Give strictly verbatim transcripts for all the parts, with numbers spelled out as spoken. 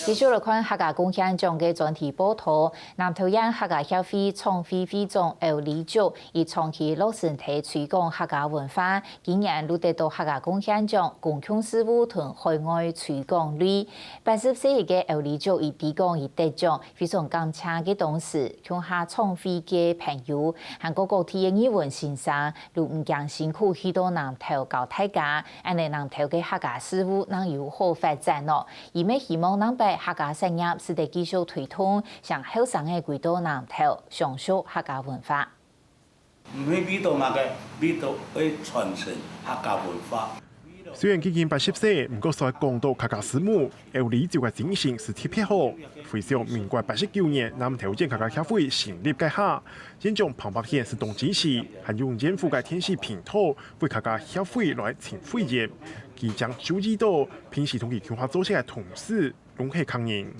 繼續來看客家貢獻獎个專題報導。南投縣客家協會創會會長歐理琛，佢長期落身在推廣客家文化，今年就得到客家貢獻獎公共事務同海外推廣類。八十歲个歐理琛佢知講佢得獎，非常感謝个同時，共下創會个朋友，還過各地个藝文先生，都毋驚辛苦去到南投教大家，恁呢南投个客家事務正有好發展哦。 佢乜希望南北客家產業使得繼續推動，請後生个歸到南投，相續客家文化。毋係為著麼个，為著愛傳承客家文化。雖然既經八十歲，毋過煞講到客家事務，歐理琛个精神係特別好。回想民國八十九年南投縣客家協會成立該下，縣長彭百顯係當支持，還用縣府个電視頻道為客家協會來尋會員。佢正注意到，平時同佢共下做事个同事， 攏係客人。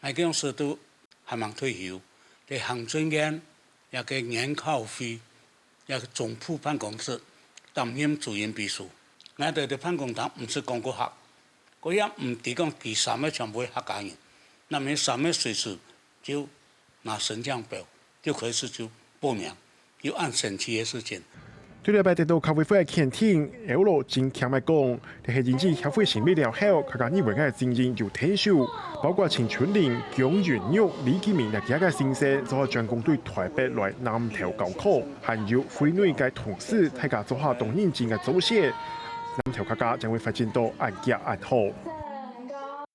𠊎該時都還吂退休，在行政院這个研考會這个總部辦公室擔任主任秘書。𠊎兜在辦公廳毋識講過客，𠊎也毋知講佢三个全部係客家人，那麼三个隨時就拿身份證表，就開始就報名。 有恁神奇个事情。對這擺得到客委會个肯定，歐老真慶个講，這係因為協會成立了後，客家語文个經營有提升，包括陳春玲、蔣雲玉、李吉明這幾个先生，做下專工對臺北來南投教課，還有會內个同事，大家做下當認真个做事，南投客家正會發展到恁遽恁好。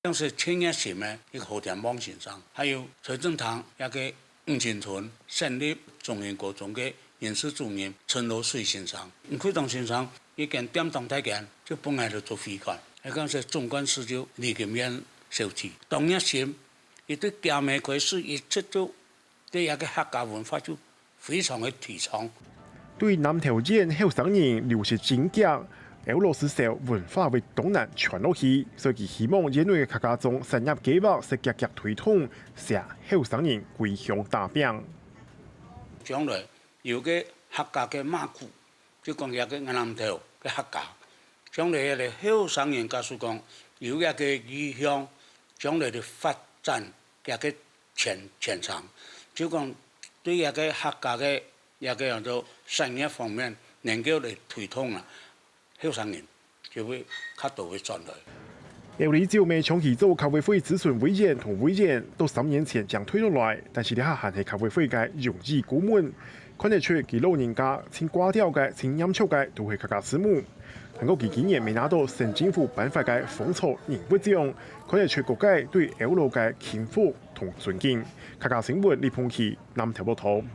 像是陳月新个一个何天旺先生，還有財政堂一个 吳清春、省立中興高中个人事主任陳羅水先生。吳會長先生一間店當大間，就分𠊎來做會館，還講係總幹事就李金燕小姐。當熱心，佢對家妹開始一直就對這个客家文化就非常个提倡。 對南投縣後生人流失真遽，歐老師想文化會當難傳落去，所以佢希望縣內个客家庄產業計畫係積極推動，寫後生人歸鄉打拚。將來有个客家个馬古，就講這个南投个客家，將來个後生人假使講有這个意向，將來个發展這个前前程，就講對這个客家个 也个樣做產業方面能夠來推動啊，後生人就會較多會轉來。歐理琛乜長期做客委會諮詢委員同委員，到三年前正退落來，但是這下還係客委會个榮譽顧問。看得出佢老人家盡掛吊个、盡黏著个都係客家事務。還過佢今年乜拿到省政府頒發个風潮人物獎，看得出各界對歐老个欽服同尊敬。客家新聞李鵬奇南投報導。